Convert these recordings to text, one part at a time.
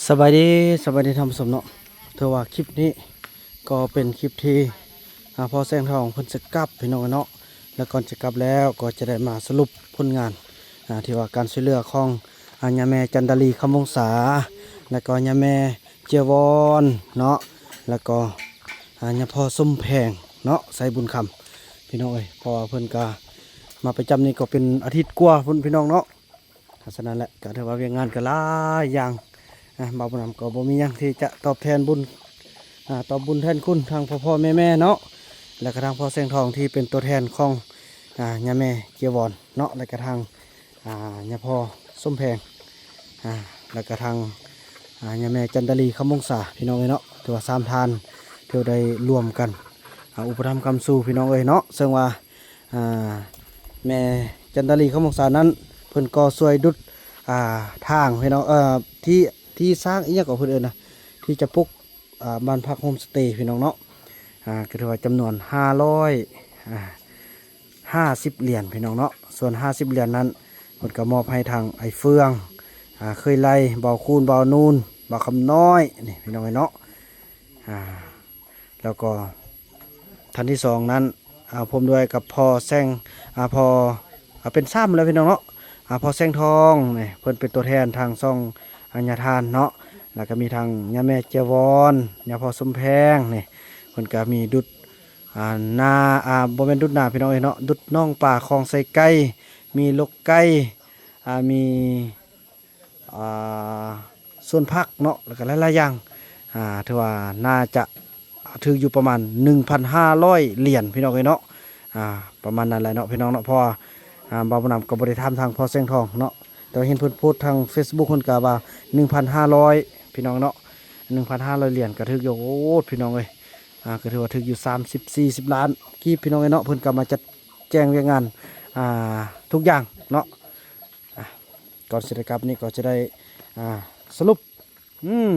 ສະບາຍດີ ສະບາຍດີທ່ານຜູ້ຊົມເນາະ. ຖືວ່າຄລິບນີ້ກໍເປັນຄລິບທີ່ ອາ ພໍ່ແສງທອງເພິ່ນຈະກັບ ພີ່ນ້ອງເນາະ. ແລະ ກ່ອນຈະກັບແລ້ວກໍຈະໄດ້ມາສະຫຼຸບຜົນງານ ອາ ທີ່ວ່າການຊ່ວຍເຫຼືອຂອງ ອາ ຍາແມ່ຈັນດາລີ ຄຳວົງສາ ແລະ ກໍຍາແມ່ເຈຍວອນເນາະ ແລະ ກໍ ອາ ຍາພໍ່ສົມແພງເນາະ ໄຊບຸນຄຳ ພີ່ນ້ອງເອີຍ. ເພາະວ່າເພິ່ນກະມາປະຈຳນີ້ກໍເປັນອາທິດກວ່າພຸ້ນ ພີ່ນ້ອງເນາະ. ສະນັ້ນແຫຼະ ກໍຖືວ່າວຽກງານກໍຫຼາຍຢ່າງ ອາ ບ່າວບຸນນຳກໍບໍ່ມີຫຍັງທີ່ຈະຕອບແທນບຸນ ອາ ຕອບບຸນແທນຄຸນທາງພໍ່ໆແມ່ໆເນາະ ແລະກະທາງພໍ່ແສງທອງທີ່ເປັນຕົວແທນຂອງ ອາ ຍາແມ່ເຈຍວອນເນາະ ແລະກະທາງ ອາ ຍາພໍ່ສົມແພງ ອາ ແລະກະທາງ ອາ ຍາແມ່ຈັນດາລີ ຄຳວົງສາ ພີ່ນ້ອງເອີຍເນາະ. ຖືວ່າສາມທ່ານທີ່ໄດ້ລວມກັນ ອາ ອຸປະຖຳຄ້ຳຊູ ພີ່ນ້ອງເອີຍເນາະ. ເຊິ່ງວ່າ ອາ ແມ່ຈັນດາລີ ຄຳວົງສານັ້ນ ເພິ່ນກໍຊ່ວຍດຸດ ອາ ທາງ ພີ່ນ້ອງ ເອີ ທີ່ ທີ່ສ້າງອີ່ຫຍັງກໍເພິ່ນເອີ້ນນະ ທີ່ຈະປຸກ ອາ ບ້ານພັກໂຮມສະເຕ ພີ່ນ້ອງເນາະ. ອາ ກໍຖືວ່າຈຳນວນຫ້າຮ້ອຍ ອາ ຫ້າສິບຫຼຽນ ພີ່ນ້ອງເນາະ. ສ່ວນຫ້າສິບຫຼຽນນັ້ນ ເພິ່ນກໍມອບໃຫ້ທາງໄອ້ເຟືອງ ອາ ເຄີຍໄລ ບ່າວຄູນ ບ່າວນູນ ບ່າວຄຳນ້ອຍ ນີ້ ພີ່ນ້ອງເອີຍເນາະ. ອາ ແລ້ວກໍທ່ານທີສອງນັ້ນ ອາ ພ້ອມດ້ວຍກັບພໍ່ແສງ ອາ ພໍ່ ອາ ເປັນສາມແລ້ວ ພີ່ນ້ອງເນາະ. ອາ ພໍ່ແສງທອງນີ້ ເພິ່ນເປັນຕົວແທນທາງຊ່ອງ ອາ ຍາທ່ານເນາະ ແລ້ວກໍມີທັງຍາແມ່ເຈຍວອນ ຍາພໍ່ສົມແພງນີ້ ເພິ່ນກໍມີດຸດ ອາ ນາ ອາ ບໍ່ແມ່ນດຸດນາ ພີ່ນ້ອງເອີຍເນາະ ດຸດໜອງປາ ຄອງໄຊໄກ່ ມີລົກໄກ່ ອາ ມີ ອ່າ ສວນຜັກເນາະ ແລ້ວກໍຫຼາຍໆຢ່າງ ອ່າ ຖືວ່າໜ້າຈະຖືກຢູ່ປະມານໜຶ່ງພັນຫ້າຮ້ອຍຫຼຽນ ພີ່ນ້ອງເອີຍເນາະ. ອ່າ ປະມານນັ້ນແຫຼະເນາະ ພີ່ນ້ອງເນາະ. ເພາະວ່າ ອ່າ ບ່າວບຸນນຳກໍບໍ່ໄດ້ຖາມທາງພໍ່ແສງທອງເນາະ ແຕ່ວ່າເຫັນເພິ່ນໂພສທາງເຟສບຸກ ເພິ່ນກໍວ່າໜຶ່ງພັນຫ້າຮ້ອຍ ພີ່ນ້ອງເນາະ ໜຶ່ງພັນຫ້າຮ້ອຍຫຼຽນ ກໍຖືກຢູ່. ໂອ້ ພີ່ນ້ອງເອີຍ ອ່າ ກໍຖືວ່າຖືກຢູ່ສາມສິບ ສີ່ສິບລ້ານກີບ ພີ່ນ້ອງເອີຍເນາະ. ເພິ່ນກໍມາຈັດແຈງວຽກງານ ອ່າ ທຸກຢ່າງເນາະ. ອ່າ ກ່ອນຊິໄດ້ກັບນີ້ກໍຈະໄດ້ ອ່າ ສະຫຼຸບ ອືມ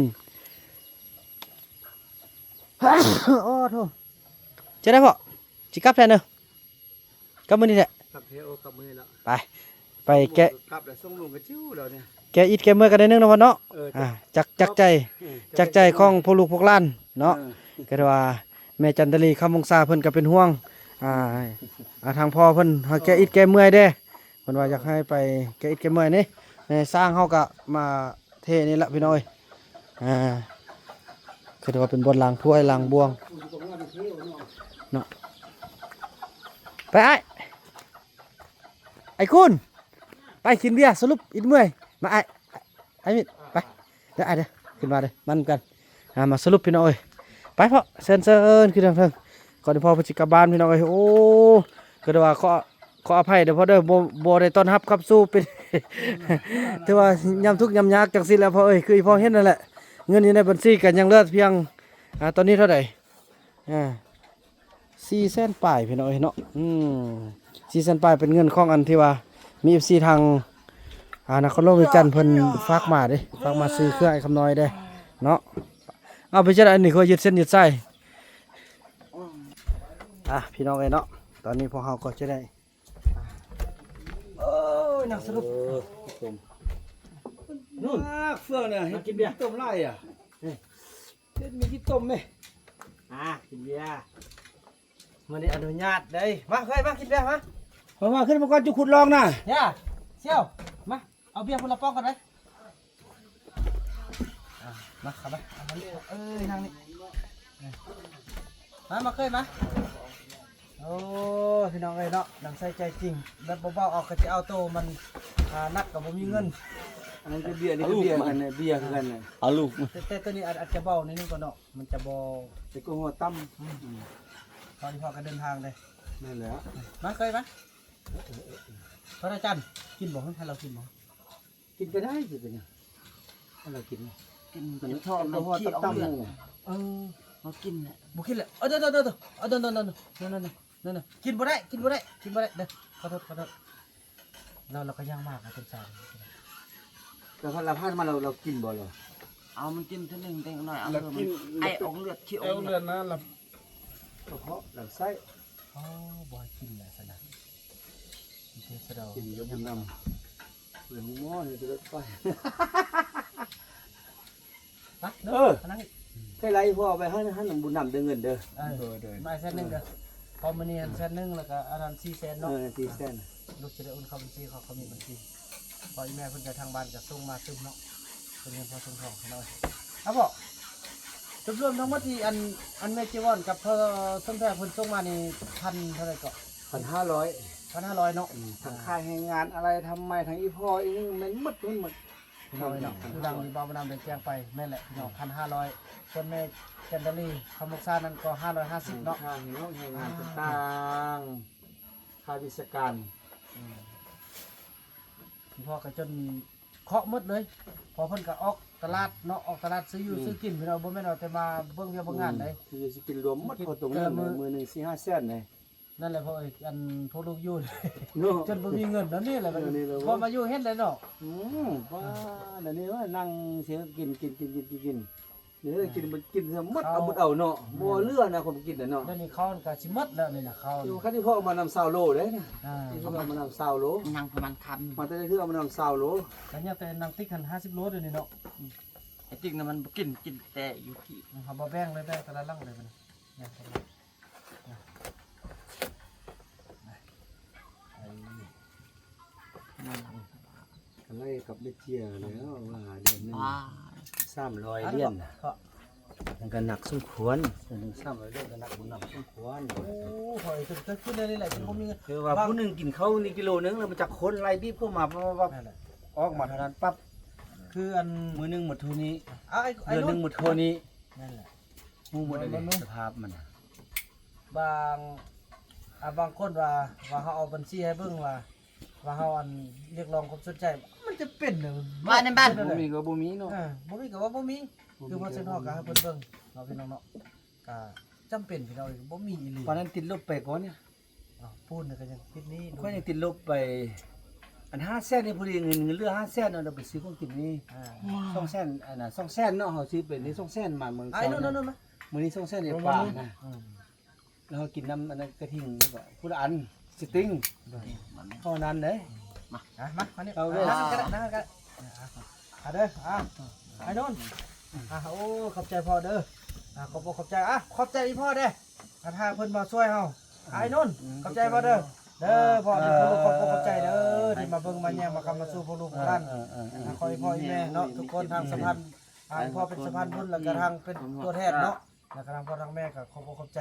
ໂອ້ໂທ້ ຈະໄດ້ພໍ້ ຊິກັບແທ້ເນີ ກັບມື້ນີ້ແຫຼະ ກັບແທ້ ໂອ້ ກັບມື້ນີ້ລະ ໄປ ໄປແກະ ກັບແລ້ວ ສົ່ງລຸງກະຈິ້ວແລ້ວນີ້ ແກະອິດແກະເມື່ອຍກັນໜ້ອຍໜຶ່ງເນາະພໍ່ເນາະ. ເອີ ອ່າ ຈາກ ຈາກໃຈ ເອີ ຈາກໃຈຂອງພວກລູກພວກຫຼານເນາະ. ເອີ ກໍຖືວ່າແມ່ຈັນດາລີ ຄຳວົງສາ ເພິ່ນກໍເປັນຫ່ວງ ອ່າ ອ່າ ທາງພໍ່ເພິ່ນ ໃຫ້ແກະອິດແກະເມື່ອຍແດ່ ເພິ່ນວ່າຢາກໃຫ້ໄປແກະອິດແກະເມື່ອຍນີ້ ແມ່ຊ່າງເຮົາກໍມາເທນີ້ລະ ພີ່ນ້ອງເອີຍ. ອ່າ ຄືວ່າເປັນບ່ອນລ້າງຖ້ວຍລ້າງບ່ວງເນາະ. ໄປອ້າຍ ໄອ້ຄູນ ໄປກິນເບຍ ສະຫຼຸບອິດເມື່ອຍ ມາອ້າຍ ອ້າຍມິດ ໄປ ເດີອ້າຍເດີ ຂຶ້ນມາເດີ ມານຳກັນ ອ່າ ມາສະຫຼຸບ ພີ່ນ້ອງເອີຍ. ໄປພໍ່ ເຊີນ ເຊີນ ຂຶ້ນທາງເທິງ ກ່ອນທີ່ພໍ່ເພິ່ນຊິກັບບ້ານ ພີ່ນ້ອງເອີຍ. ໂອ້ ກໍໄດ້ວ່າຂໍ ຂໍອະໄພເດີພໍ່ເດີ ບໍ່ ບໍ່ໄດ້ຕ້ອນຮັບຂັບສູ່ ເປັນ ຖືວ່າຍາມທຸກຍາມຍາກຈັ່ງຊີ້ແຫຼະພໍ່ເອີຍ. ຄືພໍ່ເຫັນນັ້ນແຫຼະ ເງິນຢູ່ໃນບັນຊີກໍຍັງເຫຼືອພຽງ ອ່າ ຕອນນີ້ເທົ່າໃດ ອ່າ ສີ່ແສນປາຍ ພີ່ນ້ອງເອີຍເນາະ. ອືມ ສີ່ແສນປາຍ ເປັນເງິນຂອງອັນທີ່ວ່າມີເອັຟຊີທາງ ອ່າ ນະຄອນຫຼວງວຽງຈັນເພິ່ນຝາກມາເດ້ ຝາກມາຊື້ເຄື່ອງໄອ້ຄຳນ້ອຍເດ້ເນາະ. ເອົາ ເປັນຈັ່ງໃດ ອັນນີ້ຂ້ອຍຢືດເສັ້ນຢືດສາຍ ອ່າ ພີ່ນ້ອງເອີຍເນາະ. ຕອນນີ້ພວກເຮົາກໍຈະໄດ້ ໂອ້ຍ ນັ່ງສະຫຼຸບ ເອີ ຕົ້ມ ອ່າ ເຟືອງນະ ເຮັດກິນເບຍ ຕົ້ມຫຼາຍອ່ະ ເຮັດມີກິນຕົ້ມເດ້ ອ່າ ກິນເບຍ ມື້ນີ້ອະນຸຍາດເດ້. ມາເຄີຍ ມາກິນເບຍ ມາ ມາ ມາ ຂຶ້ນມາກ່ອນ ຈຸຂຸດລອງນະ ຢ່າ ສ່ຽວ ມາ ເອົາເບຍຄົນລະປ໋ອງກ່ອນເດ້. ອ່າ ມາ ເຂົ້າມາ ເອົາມານີ້ ເອີຍ ນັ່ງນີ້ ມາ ມາເຄີຍມາ. ໂອ້ ພີ່ນ້ອງເອີຍເນາະ ນ້ຳໃສໃຈຈິງ ແບບບໍ່ເບົາອອກກໍຈະເອົາໂຕມັນ ອ່າ ໜັກກໍບໍ່ມີເງິນ. ອັນນັ້ນກໍເບຍ ນີ້ກໍເບຍຄືກັນ ເບຍຄືກັນ ເອົາລູກ ແຕ່ ແຕ່ໂຕນີ້ອາດ ອາດຈະເບົາໜ້ອຍໜຶ່ງກ່ອນເນາະ ມັນຈະບໍ່ ແຕ່ກໍຫົວຕ່ຳ ອືມ ພໍດີພໍກັນເດີນທາງເດ້. ນັ້ນແຫຼະ ມາເຄີຍມາ. ພະອາຈານ ກິນບໍ່? ໃຫ້ລາວກິນບໍ່? ກິນກໍໄດ້ ຊິເປັນຫຍັງ ໃຫ້ລາວກິນ ກິນ ມັນຈະຖອນນ້ຳເຂົ້າ ເອີ ເຮົາກິນແຫຼະ ບໍ່ກິນແຫຼະ ເອີ ເດີໆໆ ເອີ ນັ້ນໆ ກິນບໍ່ໄດ້ ກິນບໍ່ໄດ້ ກິນບໍ່ໄດ້ເດີ ຂໍໂທດ ຂໍໂທດ ລາວ ລາວກໍຍ່າງມາ ເປັນຊາວ ແຕ່ວ່າລາວຜ່ານມາ ລາວ ລາວກິນບໍ່ລາວ? ເອົາ ມັນກິນເທື່ອໜຶ່ງເດັກນ້ອຍ ເອົາ ລາວກິນ ມັນໄອອອກເລືອດ ຂີ້ອອກເລືອດ ໄອອອກເລືອດນະ ລາວ ກະເພາະລຳໄສ້ ອໍ ບໍ່ໃຫ້ກິນແຫຼະຊັ້ນນະ ກິນແຕ່ສະເດົາ ກິນຢູ່ບຸນນຳ ເປັນໝໍຢູ່ເລີດໄປ ເ ພໍ່ເອົາໄປໃຫ້ຫັ້ນ ບຸນນຳເດີເງິນເດີ. ເອີ ໂດຍໆ ມາແສນໜຶ່ງເດີ ເພາະມື້ນີ້ຫັ້ນແສນໜຶ່ງ ແລ້ວກໍອັນນັ້ນສີ່ແສນເນາະ. ເອີ ສີ່ແສນ ລູກຈະໄດ້ໂອນເຂົ້າບັນຊີເຂົາ ເຂົາມີບັນຊີ ເພາະອີແມ່ເພິ່ນກໍທາງບ້ານກໍສົ່ງມາຕື່ມເນາະ ເປັນເງິນພໍ່ສົມທອງເນາະ. ເອົາບໍ່ ລວມໆທັງໝົດທີ່ອັນ ອັນແມ່ຈີວອນກັບພໍ່ສົມແພງເພິ່ນສົ່ງມານີ້ ພັນເທົ່າໃດເກາະ? ພັນຫ້າຮ້ອຍ ພັນຫ້າຮ້ອຍເນາະ. ອືມ ທັງຄ່າແຮງງານອະໄລທຳໄມ ທັງອີ່ພໍ່ອີ່ໜຶ່ງ ແມ່ນໝົດ ໝົດ ພີ່ນ້ອງເນາະ ຄືດັ່ງທີ່ບ່າວບຸນນຳໄດ້ແຈ້ງໄປແມ່ນແຫຼະ ພີ່ນ້ອງ ພັນຫ້າຮ້ອຍ ສ່ວນແມ່ຈັນດາລີ ຄຳມຸກສານັ້ນກໍຫ້າຮ້ອຍຫ້າສິບເນາະ. ຄ່າແຮງງານຕ່າງໆ ຄ່າວິຊາການ ອືມ ພໍ່ກໍຈົນເຄາະໝົດເລີຍ ເພາະເພິ່ນກໍອອກຕະຫຼາດເນາະ ອອກຕະຫຼາດຊື້ຢູ່ ອືມ ຊື້ກິນ ພີ່ນ້ອງ ບໍ່ແມ່ນວ່າແຕ່ມາເບິ່ງວຽກເບິ່ງງານໃດ ອືມ ຄືຊິກິນລວມໝົດ ເຂົາຕົງເງິນ ເອີ ມື້ໜຶ່ງສີ່ຫ້າແສນເດ. ນັ້ນແຫຼະ ພໍ່ເອີຍ ອັນພວກລູກຢູ່ ເນາະ ຈົນບໍ່ມີເງິນແນວນີ້ແຫຼະ ເອີ ນີ້ແຫຼະ ພໍມາຢູ່ເຮັດແຫຼະເນາະ. ອືມ ວ່າແນວນີ້ວ່ານັ່ງເສຍ ກິນ ກິນ ກິນ ກິນ ກິນ ກິນ ເອີ ກິນ ກິນໝົດ ເອົາໝົດເອົາເນາະ ບໍ່ເຫຼືອນະ ຄົນກິນນະເນາະ. ດຽວນີ້ເຂົ້າມັນກໍຊິໝົດແລ້ວນີ້ນະ ເຂົ້າ ຢູ່ຄັນທີ່ພໍ່ເອົາມານຳຊາວໂລເດ້ນະ. ອ່າ ທີ່ພໍ່ເອົາມານຳຊາວໂລ ນັ່ງປະມານຄຳ ມາແຕ່ລະເທື່ອເອົາມານຳຊາວໂລ. ກໍຍັງແຕ່ນັ່ງຕິກຫັ້ນຫ້າສິບໂລດຽວນີ້ເນາະ. ອືມ ໄອ້ຕິກນະມັນບໍ່ກິນ ກິນແຕ່ຢູ່ທີ່ ເຮົາບໍ່ແບ່ງເລີຍ ແບ່ງແຕ່ລະຫຼັງເລີຍບັດນີ້. ກຳໄລກັບເມັດເຈຍແລ້ວວ່າເດືອນໜຶ່ງ ອ່າ ສາມຮ້ອຍຫຼຽນນະ ມັນກໍໜັກສົມຄວນ ເດືອນໜຶ່ງສາມຮ້ອຍຫຼຽນກໍໜັກ ໜັກສົມຄວນ. ໂອ້ ຂ້ອຍກໍຄືແນວນີ້ແຫຼະ ບໍ່ມີເງິນ ຄືວ່າຜູ້ໜຶ່ງກິນເຂົ້ານີ້ກິໂລໜຶ່ງ ແລ້ວມັນຈັກຄົນໄລ່ບີບເຂົ້າມາ ແມ່ນແຫຼະ ອອກມາເທົ່ານັ້ນປັບ ຄືອັນ ມື້ໜຶ່ງໝົດເທົ່ານີ້ ເດືອນໜຶ່ງໝົດເທົ່ານີ້ ແມ່ນແຫຼະ. ຮູ້ໝົດເລີຍ ສະພາບມັນນະ ບາງ ອ່າ ບາງຄົນວ່າ ວ່າເຮົາເອົາບັນຊີໃຫ້ເບິ່ງວ່າ ວ່າເຮົາອັນ ຮຽກຮ້ອງຄວາມສົນໃຈ ມັນຈະເປັນ ວ່າໃນບ້ານ ບໍ່ມີກໍບໍ່ມີເນາະ. ເອີ ບໍ່ມີກໍວ່າບໍ່ມີ ຄືບໍ່ເປັນຮອກກໍໃຫ້ເພິ່ນເບິ່ງເນາະ ພີ່ນ້ອງເນາະ ກໍຈຳເປັນ ພີ່ນ້ອງ ບໍ່ມີອີ່ຫຼີ. ຕອນນັ້ນຕິດລົບໄປກ່ອນນີ້ ອ້າວ ປູນກໍຍັງຕິດໜີ້ ຂ້ອຍຍັງຕິດລົບໄປ ອັນຫ້າແສນນີ້ ພໍດີເງິນ ເງິນເຫຼືອຫ້າແສນເນາະ ໄດ້ໄປຊື້ຂອງກິນນີ້ ອ່າ ສອງແສນ ອັນນ່າ ສອງແສນເນາະ ເຮົາຊື້ໄປນີ້ສອງແສນ ມາເມືອງ ອ້າຍ ສອງ ໂນ່ນໆໆ ມື້ນີ້ສອງແສນໄດ້ປານນະ. ອືມ ແລ້ວເຮົາກິນນຳອັນນັ້ນກະທິງ ຜູ້ລະອັນ ສະຕິງ ເທົ່ານັ້ນເດ້. ມາ ອ່ະ ມາ ມານີ້ ເອົາເລີຍ ນັ່ງກັນກໍໄດ້ ນັ່ງກັນກໍໄດ້ ອ່ະ ເດີ ອ່ະ ອ້າຍນົນ ອ່ະ ໂອ້ ຂອບໃຈພໍ່ເດີ ອ່ະ ຂອບອົກຂອບໃຈ ອ່ະ ຂອບໃຈອີ່ພໍ່ເດ້ ອ່ະ ຖ້າເພິ່ນມາຊ່ວຍເຮົາ ອ້າຍນົນ ອືມ ຂອບໃຈພໍ່ເດີ ເດີ ພໍ່ເດີ ຂອບອົກຂອບໃຈເດີ ທີ່ມາເບິ່ງມາແຍມມາຄຳມາສູ່ພວກລູກພວກຫຼານ ເອີໆໆ ອ່ະ ຂໍໃຫ້ພໍ່ໃຫ້ແມ່ເນາະ ທຸກຄົນ ທາງສະພານ ອ່າ ພໍ່ເປັນສະພານບຸນ ແລ້ວກະທາງເປັນຕົວແທນເນາະ ແລ້ວກະທາງພໍ່ທາງແມ່ກໍຂອບອົກຂອບໃຈ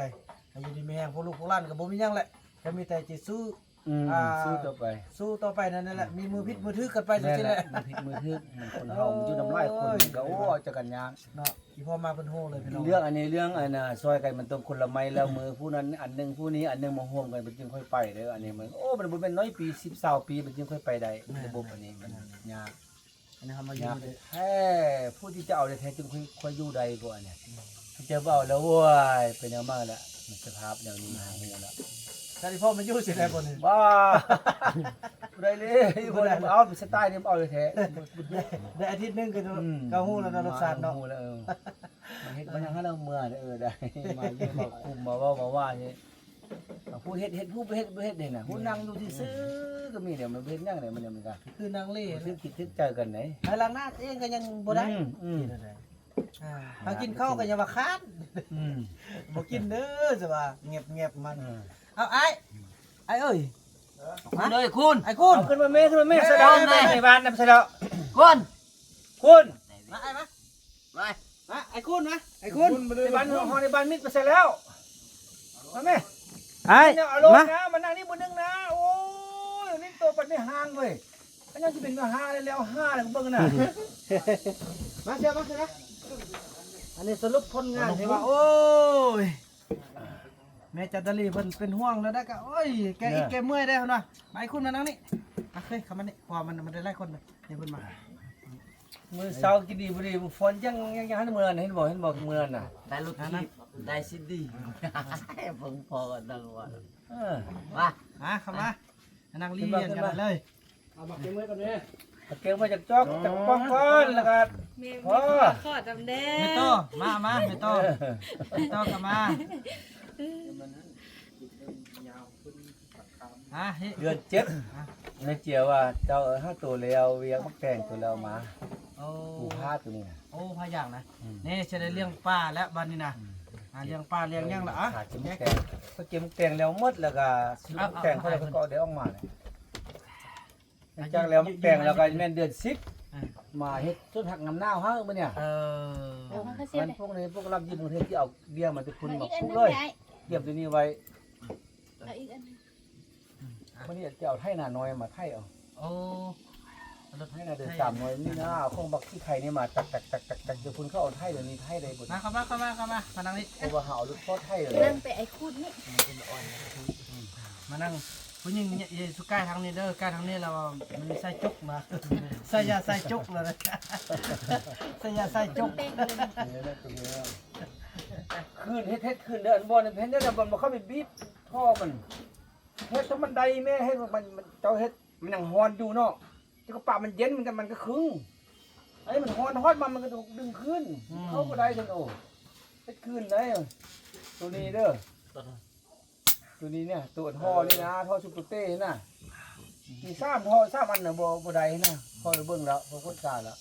ໃຫ້ຢູ່ດີມີແຮງ ພວກລູກພວກຫຼານກໍບໍ່ມີຫຍັງແຫຼະ ກໍມີແຕ່ຈະສູ້ ອືມ ອ່າ ສູ້ຕໍ່ໄປ ສູ້ຕໍ່ໄປນັ້ນແຫຼະ ມີມືຜິດມືຖືກກັນໄປຈັ່ງຊີ້ແຫຼະ ແມ່ນແຫຼະ ມືຜິດມືຖືກ ຄົນເຮົາມັນຢູ່ນຳຫຼາຍຄົນມັນກໍ ໂອ້ຍ ເອົາໃຈກັນຍາກເນາະ. ອີ່ພໍ່ມາເພິ່ນຮູ້ເລີຍພີ່ນ້ອງ ເລື່ອງອັນນີ້ ເລື່ອງອັນນ່າ ຊ່ອຍກັນມັນຕ້ອງຄົນລະໄມ້ລະມື ຜູ້ນັ້ນອັນໜຶ່ງ ຜູ້ນີ້ອັນໜຶ່ງ ມາຮ່ວມກັນ ມັນຈຶ່ງຄ່ອຍໄປເດີ ອັນນີ້ມັນ ໂອ້ ມັນບໍ່ແມ່ນໜ້ອຍປີ ສິບ ຊາວປີ ມັນຈຶ່ງຄ່ອຍໄປໄດ້ ລະບົບອັນນີ້ມັນຍາກ. ອັນນີ້ເຮົາມາຢູ່ ຍາກແທ້ ຜູ້ທີ່ຈະເອົາແທ້ໆ ຈຶ່ງຄ່ອຍ ຄ່ອຍຢູ່ໄດ້ກ່ອນນີ້ ອືມ ເຈົ້າບໍ່ເອົາແລ້ວ ໂອ້ຍ ເປັນແນວມາແລ້ວ ສະພາບແນວນີ້ຫາຮູ້ແລ້ວ ຄັນທີ່ພໍ່ມາຢູ່ຊິໄດ້ບໍ່ນີ້ ບໍ່ ບໍ່ໄດ້ເລີຍ ບໍ່ໄດ້ ບໍ່ເອົາ ສະໄຕລ໌ນີ້ບໍ່ເອົາແທ້ ໄດ້ອາທິດໜຶ່ງກໍ ອືມ ກໍຮູ້ແລ້ວເນາະ ລົດຊາດເນາະ ຮູ້ແລ້ວ ເອີ ມາເຮັດມາຫຍັງໃຫ້ລາວເມື່ອຍ ເອີ ໄດ້ ມາຢູ່ມາຄຸມ ມາເວົ້າມາວ່ານີ້ ຜູ້ເຮັດເຮັດ ຜູ້ບໍ່ເຮັດບໍ່ເຮັດນີ້ນະ ຜູ້ນັ່ງຢູ່ຊື່ໆກໍມີແຫຼະ ມັນບໍ່ເຮັດຫຍັງເດ ມັນ ມັນກໍຄືນັ່ງເລ່ນ ຖືກຈິດຖືກໃຈກັນເດ້ ພາຍຫຼັງໜ້າຕົວເອງກໍຍັງບໍ່ໄດ້ ອືມ ອືມ ອ່າ ຫາກິນເຂົ້າກໍຢ່າວ່າຄ້ານ ອືມ ບໍ່ກິນເດີ ແຕ່ວ່າແງບໆມັນ ເອີ ເອົາອ້າຍ ອ້າຍເອີຍ ມາເດີຄຸນ ອ້າຍຄຸນ ເອົາຂຶ້ນມາແມ່ ຂຶ້ນມາແມ່ ໃສ່ດອກ ໃສ່ດອກ ໃສ່ດອກ ຄຸນ ຄຸນ ມາອ້າຍມາ ມາ ມາ ໄອ້ຄຸນມາ ໄອ້ຄຸນ ໄອ້ຄຸນ ໃນບ້ານເຮົາ ໃນບ້ານມິດໄປໃສ່ແລ້ວ ມາແມ່ ອ້າຍ ເອົາລົງນະ ມາ ມານັ່ງນີ້ມື້ໜຶ່ງນະ ໂອ້ຍ ນີ້ໂຕປັນໄດ້ຫ່າງເວີຍ ອັນນັ້ນຊິເປັນຫາແລ້ວ ຫາແລ້ວ ເບິ່ງນະ ມາເຊຍ ມາເຊຍ ອັນນີ້ສະຫຼຸບຜົນງານທີ່ວ່າ ໂອ້ຍ ແມ່ຈັນດາລີເພິ່ນເປັນຫ່ວງແລ້ວນະ ກະ ໂອ້ຍ ແກ້ອິດແກ້ເມື່ອຍໄດ້ເພິ່ນວ່າ ມາ ໄອ້ຄຸນມານັ່ງນີ້ ອ່ະ ເຄີຍເຂົ້າມານີ້ ເພາະວ່າມັນ ມັນໄດ້ຫຼາຍຄົນ ນີ້ເພິ່ນມາ ມື້ເຊົ້າກິນດີບໍ່ດີ ບໍ່ຟ້ອນຍັງ ຍັງ ຍັງ ເມື່ອນັ້ນ ເຫັນບໍ່ ເຫັນບໍ່ ເມື່ອນັ້ນນະ ໄດ້ລົດຖີບ ໄດ້ຊີດີ ເບິ່ງພໍກັນດັງວ່າ ເອີ ມາ ມາ ເຂົ້າມາ ນັ່ງລີ້ກັນເລີຍ ເອົາໝາກເກັບໄວ້ກ່ອນແມ່ ເກັບໄວ້ຈັກຈອກ ອໍ ຈັກປ່ອງກ່ອນ ແລ້ວກໍ ແມ່ ພໍ່ ຂໍດຳແດ່ ແມ່ໂຕ ມາ ມາ ແມ່ໂຕ ແມ່ໂຕກໍມາ ອ່ະ ເດືອນເຈັດ ອ່ະ ແມ່ເຈຍວ່າ ເຈົ້າເອີຍ ຫາໂຕແລ້ວວຽກໝາກແຕງໂຕແລ້ວມາ ໂອ້ ປູພາຕົວນີ້ນະ ໂອ້ ພາຍ່າງນະ ອືມ ນີ້ຊິໄດ້ລ້ຽງປາແລ້ວບັດນີ້ນະ ອືມ ອ່າ ລ້ຽງປາລ້ຽງຫຍັງລະ ອ່ະ ຂາຍເກັບໝາກແຕງ ເຂົາເກັບໝາກແຕງແລ້ວໝົດ ແລ້ວກໍຊື້ໝາກແຕງ ເຂົາເຈົ້າກໍໄດ້ອອກມາແລ້ວ ຫຼັງຈາກແລ້ວໝາກແຕງແລ້ວກໍແມ່ນເດືອນສິບ ອ່າ ມາເຮັດສວນຜັກງາມນາວເຮົາມື້ນີ້ ເອີ ໂອ້ ມັນພວກນີ້ພວກລຳຍິບບາງເທື່ອທີ່ເອົາເບ້ຍມາແຕ່ພຸ້ນມາປູກເລີຍ ກຽມຕົວນີ້ໄວ້ ເອົາອີກອັນໜຶ່ງ ອືມ ມື້ນີ້ຈະເອົາໄຖນານ້ອຍມາໄຖເອົາ ໂອ້ ໄຖນາເດີນຕາມໜ້ອຍນີ້ນະ ເອົາຂອງບັກຂີ້ໄຂ່ນີ້ມາຕັກໆໆໆ ດຽວເພິ່ນເຂົາເອົາໄຖດຽວນີ້ໄຖໄດ້ບໍ່ ມາ ເຂົ້າມາ ເຂົ້າມາ ເຂົ້າມາ ມານັ່ງນີ້ ເພາະວ່າເຮົາເອົາລົດເຂົ້າໄຖເລີຍ ນັ່ງໄປໄອ້ຂູດນີ້ ອືມ ມານັ່ງ ຜູ້ຍິງຢູ່ສຸກາຍທາງນີ້ເດີ ກາຍທາງນີ້ລະວ່າມັນມີຊາຍຈົກມາ ຊາຍາຊາຍຈົກລະ ຊາຍາຊາຍຈົກ ຄືນເຮັດ ເຮັດຄືນເດີ ອັນບໍ່ເຫັນເດີ ມັນບໍ່ເຂົ້າໄປບີບທໍ່ມັນ ເຮັດໃຫ້ມັນໄດ້ແມ່ ເຮັດມັນ ມັນ ເຈົ້າເຮັດ ມັນຍັງຮ້ອນຢູ່ເນາະ ເຈົ້າກໍປະມັນເຢັນ ມັນກໍ ມັນກໍຄຶງ ອັນນີ້ມັນຮ້ອນ ຮອດມາມັນກໍດຶງຄືນ ອືມ ເຂົ້າບໍ່ໄດ້ຊັ້ນ ໂອ້ ເຮັດຄືນໄດ້ ໂຕນີ້ເດີ ໂຕນີ້ນະ ໂຕທໍ່ນີ້ນະ ທໍ່ຊຸບໂຕເຕ້ນະ ມີສາມທໍ່ ສາມອັນນະ ບໍ່ ບໍ່ໄດ້ນະ ຂ້ອຍເບິ່ງແລ້ວ ຂ້ອຍຄົ້ນຄວ້າແລ້ວ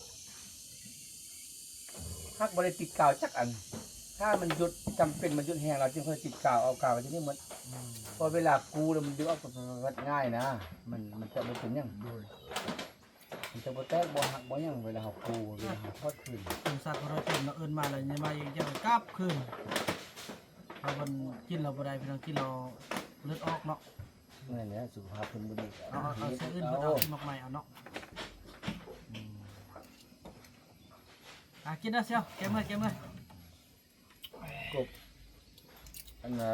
ຫາກບໍ່ໄດ້ຕິດກາວຈັກອັນ ຖ້າມັນຢຸດ ຈຳເປັນມັນຢຸດແຮງແລ້ວ ຈຶ່ງຄ່ອຍຕິດກາວ ເອົາກາວໄວ້ທີ່ນີ້ໝົດ ອືມ ເພາະເວລາກູ້ແລ້ວມັນດຶງອອກ ມັນງ່າຍນະ ມັນ ມັນຈະບໍ່ເປັນຫຍັງ ໂດຍ ມັນຈະບໍ່ແຕກ ບໍ່ຫັກ ບໍ່ຫຍັງ ເວລາເຮົາກູ້ ເວລາເຮົາຖອດຄືນ ສົງສານຄົນເຮົາເປັນເນາະ ເອີ້ນມາແລ້ວຍັງມາອີກ ຢາກກັບຄືນ ເພາະມັນກິນເຫຼົ້າບໍ່ໄດ້ ພີ່ນ້ອງ ກິນເຫຼົ້າເລືອດອອກເນາະ ແມ່ນແຫຼະ ສຸຂະພາບເພິ່ນບໍ່ດີ ເອົາ ເອົາ ເອົາໃສ່ອື່ນ ເອົາ ເອົາໝາກໃໝ່ເອົາເນາະ ອືມ ອ່າ ກິນເດີ ສ່ຽວ ແກະເມືອ ແກະເມືອ ກົບ ອັນນ່າ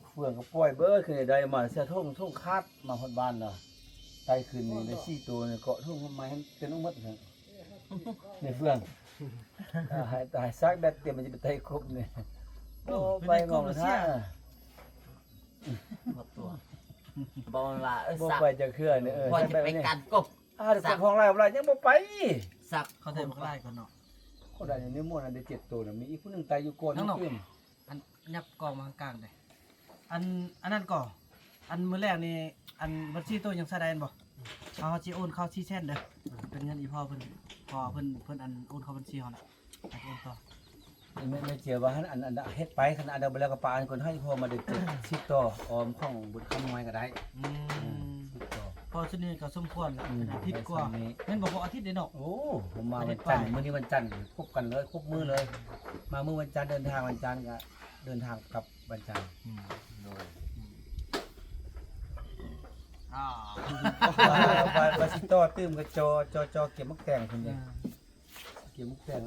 ເຟືອງກໍປ່ອຍເບີດ ຄືໄດ້ມາເສຍຖົງ ຖົງຂາດ ມາຮອດບ້ານນະ ໄຕ່ຄືນນີ້ໄດ້ສີ່ໂຕນີ້ ເກາະຖົງມາໃຫ້ເຕັມໝົດ ໃນເຟືອງ ຕາຍ ຕາຍ ຊາກແບັດເຕັມ ມັນຊິໄປໄຕ່ກົບນີ້ ໂອ້ ໄປມອງທ່າ ໝົດຕົວ ບໍ່ວ່າ ເອີ ບໍ່ໄປຈັກເທື່ອນີ້ ເອີ ບໍ່ຈະໄປກັນກົບ ອ່າ ເອົາຂອງຫຼາຍບໍ່ຫຼາຍ ຍັງບໍ່ໄປ ສັກ ເຂົາໄດ້ບັກຫຼາຍກ່ອນເນາະ ເຂົາໄດ້ໃນໝູ່ນັ້ນໄດ້ເຈັດໂຕນະ ມີອີກຜູ້ໜຶ່ງໄຕ່ຢູ່ກ່ອນ ອັນ ຫຍັບກ້ອງມາຂ້າງກາງເດ້ ອັນ ອັນນັ້ນກໍ ອັນມື້ແລກນີ້ ອັນບັນຊີໂຕຍັງໃຊ້ໄດ້ແມ່ນບໍ່ ເຮົາ ເຮົາຊິໂອນເຂົ້າສີ່ແສນເດີ ເປັນເງິນອີ່ພໍ່ເພິ່ນ ເພາະວ່າເພິ່ນ ເພິ່ນອັນໂອນເຂົ້າບັນຊີເຮົາລະ ແມ່ນ ແມ່ນເຈີວ່າຫັ້ນ ອັນ ອັນເຮັດໄປ ຄັນອັນໃດບໍ່ແລ້ວກໍປະອັນກ່ອນ ໃຫ້ພໍ່ມາໄດ້ເຈັດສິບຕໍ່ ອອມຂອງບຸນຄຳນ້ອຍກໍໄດ້ ອືມ ສິບຕໍ່ ພໍຊຸດນີ້ກໍສົມຄວນລະ ອືມ ອາທິດກວ່າ ແມ່ນບໍ່ ພໍອາທິດເດ້ເນາະ ໂອ້ ມາວັນຈັນ ມື້ນີ້ວັນຈັນ ຄົບກັນເລີຍ ຄົບມື້ເລີຍ ມາມື້ວັນຈັນ ເດີນທາງວັນຈັນກໍເດີນທາງກັບວັນຈັນ ອືມ ໂດຍ ອືມ ອ່າ ວ່າ ວ່າຊິຕໍ່ຕື່ມກໍຈໍ ຈໍ ຈໍເກັບໝາກແຕງພຸ້ນເດ້ ເອີ ເກັບໝາກແຕງ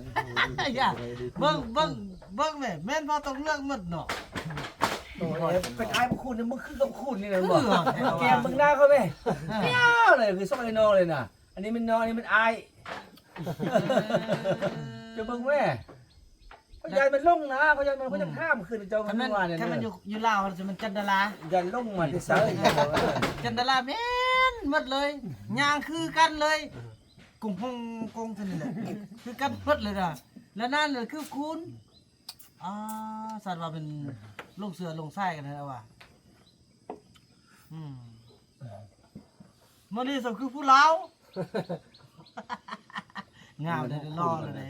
ເບິ່ງ ເບິ່ງ ເບິ່ງແມ່ ແມ່ນບໍ່ ຕ້ອງເລືອກໝົດເນາະ ໂອ້ຍ ເປັນອ້າຍບໍ່ຄູນນີ້ ມຶງຄືຕ້ອງຄູນນີ້ແຫຼະ ຄື ບໍ່ ແກມເບິ່ງໜ້າເຂົາແມ່ ເອີ ເປັນຫຍັງເລີຍ ຄືສອງໄອ້ນ້ອງເລີຍນະ ອັນນີ້ແມ່ນນ້ອງ ອັນນີ້ແມ່ນອ້າຍ ເອີ ຈະເບິ່ງແມ່ ເຂົາຢ້ານມັນຫຼົງນະ ເຂົາຢ້ານມັນ ເຂົາຢາກຖາມຄືນເຈົ້າ ຄັນແມ່ນ ວ່າແນວ ຄັນແມ່ນຢູ່ ຢູ່ລາວ ມັນຈັນດາລາ ຢ້ານຫຼົງມາແຕ່ໃສ ຈັນດາລາແມ່ນໝົດເລີຍ ຍ່າງຄືກັນເລີຍ ກົງຫົງກົງຊັ້ນນີ້ແຫຼະ ຄືກັນໝົດເລີຍນະ ແລ້ວນັ້ນຄືຄູນ ອ່າ ສັດວ່າເປັນຫຼົງເສືອຫຼົງສາຍກັນແທ້ວ່າ ອືມ ມື້ນີ້ສົມຄືຜູ້ລາວ ງາມເດ້ ຫຼໍ່ເດ້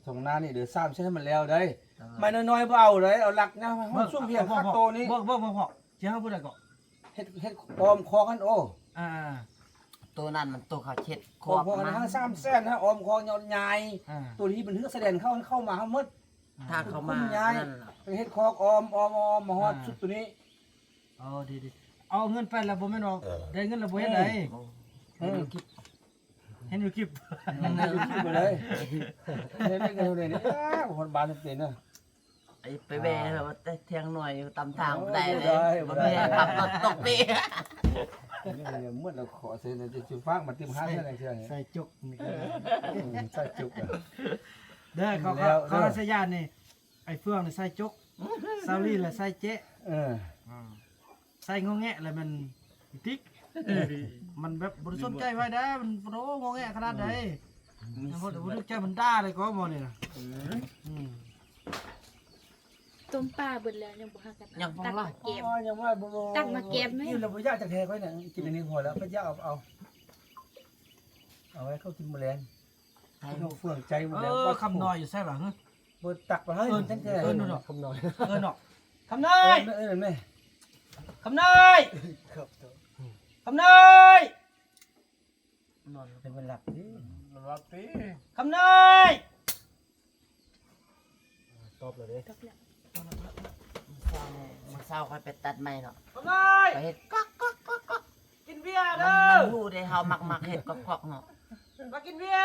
ທົ່ງນານີ້ເດີ ສາມເສັ້ນໃຫ້ມັນແລ້ວເດ້ ເອີ ໄມ້ນ້ອຍໆບໍ່ເອົາເດ້ ເອົາຫຼັກນະ ໃຫ້ມັນສູງພຽງ ເອົາ ຄັກໂຕນີ້ ເບິ່ງ ເບິ່ງ ເບິ່ງ ເບິ່ງ ຊິເອົາຜູ້ໃດກໍ ເຮັດ ເຮັດອ້ອມຄອກຫັ້ນ ໂອ້ ອ່າ ໂຕນັ້ນມັນໂຕເຂົາເຮັດຄອກ ອ້ອມຄອກຫັ້ນ ນະ ຫ້າ ສາມແສນ ອ້ອມຄອກຍອດຍາຍ ອ່າ ໂຕທີ່ມັນເຮືອກຊາຍແດນເຂົ້າ ເຂົ້າມາເຮົາໝົດ ຖ້າເຂົາມາ ໄປເຮັດຄອກອ້ອມ ອ້ອມ ອ້ອມ ມາຮອດ ອ່າ ສຸດໂຕນີ້ ເອົາດີໆ ເອົາເງິນໄປແລ້ວບໍ່ແມ່ນວ່າ ເອີ ໄດ້ເງິນແລ້ວບໍ່ເຮັດໃດ ເອີ ເຫັນຢູ່ຄລິບ ເຫັນຢູ່ຄລິບ ເຫັນຢູ່ຄລິບເລີຍ ເຫັນໄດ້ເງິນເລີຍນີ້ ອ້າວ ຮອດບ້ານເຕັມເນາະ ໄປແວ່ແລ້ວແຕ່ທຽງໜ້ອຍຢູ່ຕາມທາງ ໂອ້ ບໍ່ໄດ້ເລີຍ ບໍ່ໄດ້ ບໍ່ມີແຮງຂັບລົດຕົກເປ ນີ້ໝົດແລ້ວ ຂໍໃສ່ໃນ ຊິຝາກມາຕິມຮ້ານໃສ່ ໃສ່ຈົກນີ້ ເອີ ໃສ່ຈົກ ເດີ ເຂົາ ເຂົາ ເຂົາໃສ່ຢານີ້ ໄອ້ເຟືອງນີ້ໃສ່ຈົກ ຊາວລີລະໃສ່ເຈະ ເອີ ອືມ ໃສ່ງໍແງະລະແມ່ນຕິກ ເອີ ມັນແບບບໍ່ໄດ້ສົນໃຈໃຜໃດ ມັນ ໂອ້ ງໍແງະຂະໜາດໃດ ອືມ ມັນບໍ່ໄດ້ສົນໃຈ ມັນດ່າເລີຍກໍໝໍນີ້ນະ ອືມ ອືມ ຕົ້ມປາເບິດແລ້ວ ຍັງບໍ່ຫາກັນ ຍັງບໍ່ ຕັກມາແກມ ອໍ ຍັງວ່າບໍ່ ຕັກມາແກມແມ່ ກິນແລ້ວບໍ່ຢາກຈັກແທ້ຂ້ອຍນະ ກິນອັນນີ້ພໍແລ້ວ ບໍ່ຢາກ ເອົາ ເອົາ ເອົາໄວ້ເຂົາກິນມື້ແລງ. ເຮົາເຟືອງໃຈໝົດແລ້ວ. ເອີ ຄຳນ້ອຍຢູ່ໃສລະ? ບໍ່ຕັກປານໃດ. ເອີ້ນ ເອີ້ນເນາະ ຄຳນ້ອຍ ເອີ້ນເນາະ ຄຳນ້ອຍ. ເອີ້ນແມ່ ຄຳນ້ອຍ ຄຳນ້ອຍ. ນອນ ເປັນເວລາຕິ ນອນຫຼັບຕິ ຄຳນ້ອຍ. ຕອບແລ້ວເດ້. ມື້ເຊົ້າ ມື້ເຊົ້າຂ້ອຍໄປຕັດໄມ້ເນາະ ຄຳນ້ອຍ ໄປເຮັດກອກໆໆໆ. ກິນເບຍເດີ ມັນຮູ້ເດ້ ເຮົາມັກໆເຮັດກອກໆເນາະ. ມາກິນເບຍ.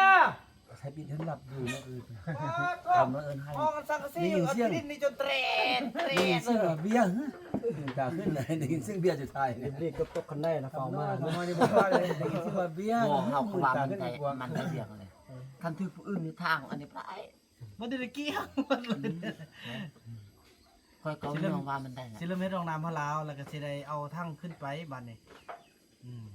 ໃຊ້ບິດເຫັນຫຼັບຢູ່ມື້ອື່ນ ກຳມາເອີ້ນໃຫ້ ຫ້ອງສັງກະສີ ໄດ້ຍິນສຽງ ເອົາທີ່ດິນນີ້ຈົນແຕຣນແຕຣນ ໄດ້ຍິນສຽງວ່າເບຍ. ຕາຂຶ້ນເລີຍ ໄດ້ຍິນສຽງເບຍຢູ່ທ້າຍ ດິນດີກະຕົກຄັນໄດນະ ເຝົ້າມາ ເຮົານີ້ບໍ່ວ່າເລີຍ ໄດ້ຍິນສຽງວ່າເບຍ. ບໍ່ ເຮົາກໍວ່າມັນໄດ້ ມັນໄດ້ເບຍເລີຍ. ຄັນຖືກຜູ້ອື່ນໃນທາງ ອັນນີ້ບໍ່ໄດ້ ບໍ່ໄດ້ກ່ຽວ. ຂ້ອຍກໍຍອມວ່າມັນໄດ້ ຊິເລີ່ມເຮັດຫ້ອງນ້ຳໃຫ້ລາວ ແລ້ວກໍຊິໄດ້ເອົາຖັງຂຶ້ນໄປບາດນີ້. ອືມ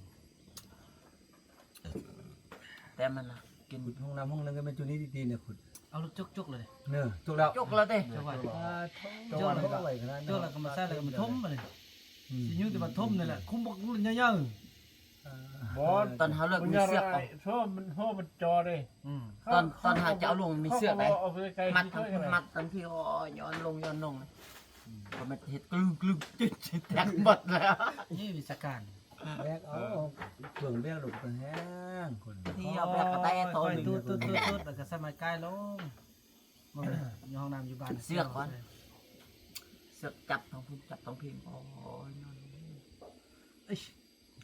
ແຕ່ມັນນະ ກິນຫ້ອງນ້ຳຫ້ອງໜຶ່ງກໍແມ່ນຈຸນີ້ດີໆ ນີ້ ຂຸດ ເອົາລົດຈົກໆເລີຍ ເນີ ຈົກແລ້ວ ຈົກແລ້ວເດ້ ຈົກໄວ້ ຈົກແລ້ວກໍມາໃສ່ ແລ້ວກໍມາຖົມບາດນີ້. ອືມ ຊິຢູ່ແຕ່ວ່າຖົມນີ້ແຫຼະ ຄຸມບັກໃຫຍ່ໆ. ບໍ່ ຕອນເຮົາເລີກມີເຊືອກ ເພາະມັນ ເພາະມັນຈໍເດ້. ອືມ ຕອນ ຕອນເຮົາຈະເອົາລົງມີເຊືອກໄດ໋ ມັດທັງ ມັດທັງທີ່ ໂອ້ຍ ຍ້ອນລົງ ຍ້ອນລົງ ອືມ ກໍມັນເຮັດກະລຶ້ງໆ ແຕກໝົດແລ້ວ. ນີ້ວິຊາການ ແບກເອົາ ເຄື່ອງແບກລົງໄປແຮງຄົນ ທີ່ເອົາແບກກະແຕໂຕໜຶ່ງ ຕຸດໆໆ ແລ້ວກໍສະໄໝກາຍລົງ. ຢູ່ຫ້ອງນ້ຳຢູ່ບ້ານ ເຊືອກກ່ອນ ເຊືອກຈັບທາງພຸ້ນ ຈັບທາງພີ້ ໂອ້ຍ ນອນ ເອີຍ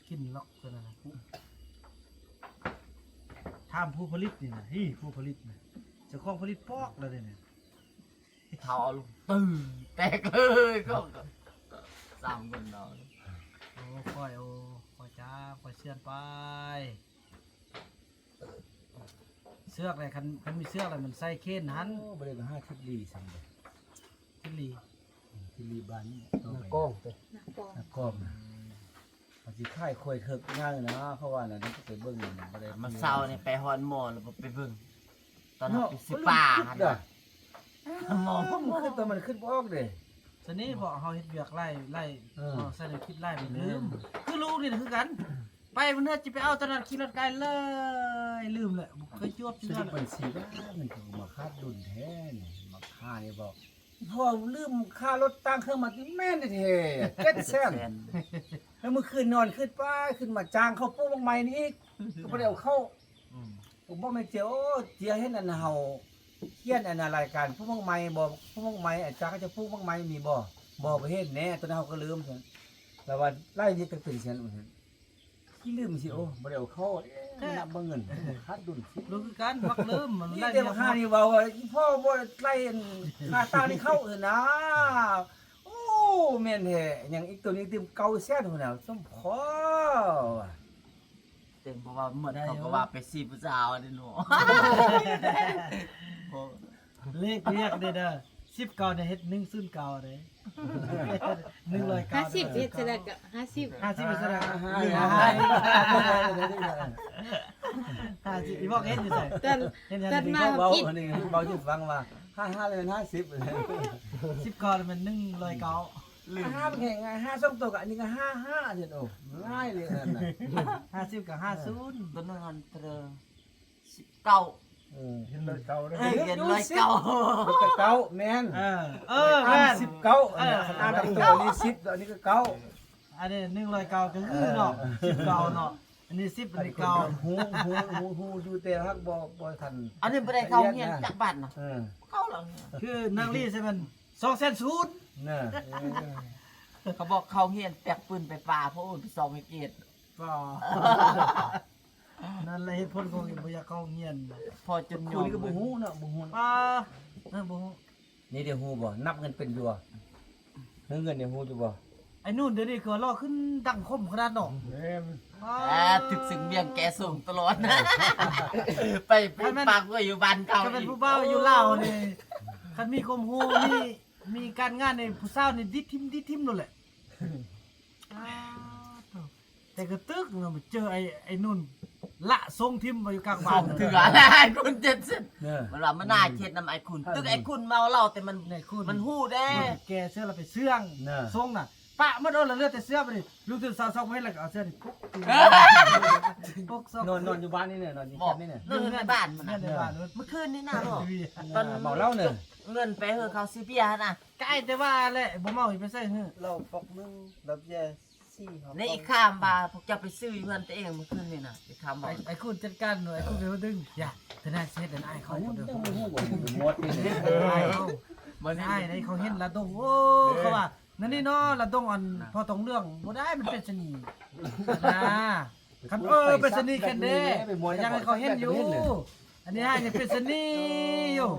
ກິນລັອກຕົວນັ້ນນະ. ຖາມຜູ້ຜະລິດນີ້ນະ ຮີ ຜູ້ຜະລິດນະ ເຈົ້າຂອງຜະລິດປອກແລ້ວເດ້ນີ້. ເຂົາເອົາລົງ ປຶ້ງ ແຕກເລີຍ ກໍ ສາມຄົນເນາະ. ໂອ້ ຂ້ອຍ ໂອ້ ຂ້ອຍຈ້າ ຂ້ອຍເຊື່ອນໄປ. ເຊືອກແຫຼະ ຄັນ ຄັນມີເຊືອກແລ້ວມັນໃສ່ເຂນຫັ້ນ. ໂອ້ ບໍ່ໄດ້ກໍຫາທິດລີຊັ້ນເດ້ ທິດລີ ທິດລີບ້ານນີ້ ນາກອງເດ້ ນາກອງ ນາກອງນະ. ອືມ ມັນຊິຂາຍຄວາຍເຖິກງ່າຍນະ ເພາະວ່ານັ້ນໄປເບິ່ງ ບໍ່ໄດ້ ມື້ເຊົ້ານີ້ໄປຮອດໝໍແລ້ວໄປເບິ່ງ ຕອນເຮົາໄປຊື້ປາຫັ້ນນະ ໝໍ ມັນຄິດ ແຕ່ມັນຄິດບໍ່ອອກເດ້. ຊະນີ້ ເພາະເຮົາເຮັດວຽກຫຼາຍ ຫຼາຍ ເອີ ເຮົາໃສ່ແນວຄິດຫຼາຍ ມັນລືມ. ຄືລູກນີ້ນະຄືກັນ ໄປມື້ເຮືອຊິໄປເອົາຕອນນັ້ນ ຂີ່ລົດໄກເລີຍ ລືມແຫຼະ ບໍ່ເຄີຍຈວບ ຊື້ບັນຊີວ່າມັນກໍມາຂາດດຸນແທ້ນີ້ ມາຂາຍນີ້ບໍ່ ພໍລືມຄ່າລົດຕ່າງເຄື່ອງມາຕິ ແມ່ນແທ້ໆ ເຈັດແສນ. ແລ້ວມື້ຄືນນອນຂຶ້ນໄປ ຂຶ້ນມາຈ້າງເຂົາປູກໝາກໄມ້ນີ້ອີກ ກໍບໍ່ໄດ້ເອົາເຂົ້າ. ອືມ ບໍ່ແມ່ນເຈຍ ໂອ້ ເຈຍເຫັນອັນເຮົາຂຽນອັນລາຍການປູກໝາກໄມ້ບໍ່ ປູກໝາກໄມ້ ອາຈານເຂົາຈະປູກໝາກໄມ້ມີບໍ່ ບໍ່ ບໍ່ເຫັນແນ່ ຕອນນັ້ນເຮົາກໍລືມ. ແລ້ວວ່າລາຍວຽກກໍເປັນຊັ້ນ ຂີ້ລືມຊິ ໂອ້ ບໍ່ໄດ້ເອົາເຂົ້າ ແທ້ ນັບເບິ່ງເງິນ ຂາດດຸນ ລູກຄືກັນ ມັກລືມ ມັນມີແຕ່ບັກຫ່ານີ້ເວົ້າວ່າ ອີ່ພໍ່ບໍ່ໄລ່ອັນຄ່າຕ່າງນີ້ເຂົ້າເອີນາ. ໂອ້ ແມ່ນແທ້ ຫຍັງອີກ ໂຕນີ້ຕື່ມເກົ້າແສນພຸ້ນນະ ສົມພໍວ່າ ເຕັມ ເພາະວ່າໝົດ ເຂົາກໍວ່າໄປຊີ້ຜູ້ສາວເດ້ເນາະ. ເລກວຽກເດ້ເດີ ສິບເກົ້ານີ້ເຮັດໜຶ່ງສູນເກົ້າເດ້ ໜຶ່ງຮ້ອຍເກົ້າ ຫ້າສິບເຮັດຈັ່ງໃດກໍຫ້າສິບ ຫ້າສິບເຮັດຈັ່ງໃດກໍ ຫ້າສິບ ອີ່ບອກເຮັດຢູ່ໃສ ຕອນ ເຮັດຫຍັງ ຕອນມາເຮົາຄິດ ເວົ້າຢູ່ຟັງວ່າ ຫ້າ ຫ້າ ແມ່ນຫ້າສິບ ສິບເກົ້າແມ່ນໜຶ່ງຮ້ອຍເກົ້າ ຫຼື ຫ້າ ແມ່ນຫຍັງ ຫ້າ ສອງໂຕກໍ ອັນນີ້ກໍ ຫ້າ ຫ້າ ເຮັດ ໂອ້ ງ່າຍເລີຍນັ້ນນະ ຫ້າສິບກໍຫ້າສູນ ຕົວໜຶ່ງຫັ້ນເທົ່າໃດ ສິບເກົ້າ ເອີ ເຫັນລອຍເກົ້າເດ້ ເອີ ເຫັນລອຍເກົ້າ ເກົ້າ ແມ່ນ ເອີ ເອີ ແມ່ນ ສິບເກົ້າ ເອີ ອັນນີ້ ອັນນີ້ສິບ ອັນນີ້ກໍເກົ້າ ອັນນີ້ໜຶ່ງຮ້ອຍເກົ້າກໍຄືເນາະ ເອີ ສິບເກົ້າເນາະ ອັນນີ້ສິບ ອັນນີ້ເກົ້າ ຮູ້ ຮູ້ ຮູ້ ຮູ້ຢູ່ ແຕ່ຫາກບໍ່ ບໍ່ທັນ ອັນນີ້ບໍ່ໄດ້ເຂົ້າໂຮງຮຽນຈັກບາດນະ ເອີ ເຂົ້າແລ້ວ ຄືນາງລີໃຊ່ມັນ ສອງແສນສູນ ນະ ເອີ ເຂົາບອກເຂົ້າໂຮງຮຽນແບກປືນໄປປ່າ ໂອ້ຍ ໄປຊອກໃຫ້ເກດ ບໍ່ ນັ້ນແຫຼະເຫດຜົນຂອງບໍ່ຢາກເຂົ້າໂຮງຮຽນ ພໍຈົນຍອມ ຄູນີ້ກໍບໍ່ຮູ້ເນາະ ບໍ່ຮູ້ ອ່າ ເອີ ບໍ່ຮູ້ ນີ້ໄດ້ຮູ້ບໍ່ ນັບເງິນເປັນຢູ່ບໍ່ ເງິນນີ້ຮູ້ຢູ່ບໍ່ ໄອ້ນູນ ດຽວນີ້ຄືວ່າຫຼໍ່ຂຶ້ນດັງຄົມຂະໜາດເນາະ ແມ່ນ ອ່າ ຖືກເສັງວຽງແກ່ສົ່ງຕະຫຼອດນະ ໄປ ໄປປາກໄວ້ຢູ່ບ້ານເກົ່າ ຄັນແມ່ນຜູ້ບ່າວຢູ່ລາວນີ້ ຄັນມີຄວາມຮູ້ ມີ ມີການງານນີ້ ຜູ້ສາວນີ້ດິດຖິ້ມ ດິດຖິ້ມໂລດແຫຼະ ອ່າ ໂທ້ ແຕ່ກະຕຶກເນາະ ໄປເຈີໄອ້ ໄອ້ນຸ່ນລະສົ່ງຖິ້ມໄວ້ຢູ່ກາງບ້ານ ເຖື່ອ ຄຸນເຈັດສິບ ເອີ ມັນວ່າມັນໜ້າເຈັດນຳໄອ້ຄຸນ ຕຶກໄອ້ຄຸນເມົາເຫຼົ້າ ແຕ່ມັນ ໄອ້ຄຸນ ມັນຮູ້ເດ້ ແກ່ເສື້ອລະໄປເຊື່ອງ ເອີ ສົ່ງນະ ປະໝົດ ເອົາ ແລ້ວເຫຼືອແຕ່ເສື້ອບາດນີ້ ລຸກຕື່ນເຊົ້າຊອກບໍ່ເຫັນ ແລ້ວກໍເອົາເສື້ອນີ້ປົກ ປົກຊອກ ນອນ ນອນຢູ່ບ້ານນີ້ແຫຼະ ນອນຢູ່ແຄມນີ້ແຫຼະ ນອນເຮືອນໃນບ້ານມັນນະ ເຮືອນໃນບ້ານ ເມື່ອຄືນນີ້ນະ ເອີ ເມົາເຫຼົ້າເນາະ ເງິນໄປເຮືອນເຂົາຊື້ເບຍຫັ້ນນະ ກາຍແຕ່ວ່າແຫຼະ ບໍ່ເມົາຊິໄປໃສເຮີ ເຫຼົ້າປອກໜຶ່ງ ແລ້ວເບຍ ໃນອີກຄຳວ່າພວກເຈົ້າໄປຊື້ຢູ່ເຮືອນຕົວເອງມື້ຄືນນີ້ນະ ອີກຄຳວ່າ ໄອ້ ໄອ້ຄູນຈັດການ ໄອ້ຄູນເປັນຄົນດຶງ ຢ່າ ເທື່ອໜ້າຊິເຮັດອັນອ້າຍເຂົາ ເຈົ້າເດີ ໝົດນີ້ ອ້າຍເຂົາ ມັນອ້າຍໃດເຂົາເຫັນລະດົງ ໂອ້ ເຂົາວ່າ ນັ້ນນີ້ເນາະ ລະດົງອັນພໍ່ທອງເຫຼືອງ ບໍ່ໄດ້ ມັນເປັນຊະນີ ນະ ຄັນ ເອີ ເປັນຊະນີແຄນເດ ຢາກໃຫ້ເຂົາເຫັນຢູ່ ອັນນີ້ຫາຍັງເປັນຊະນີຢູ່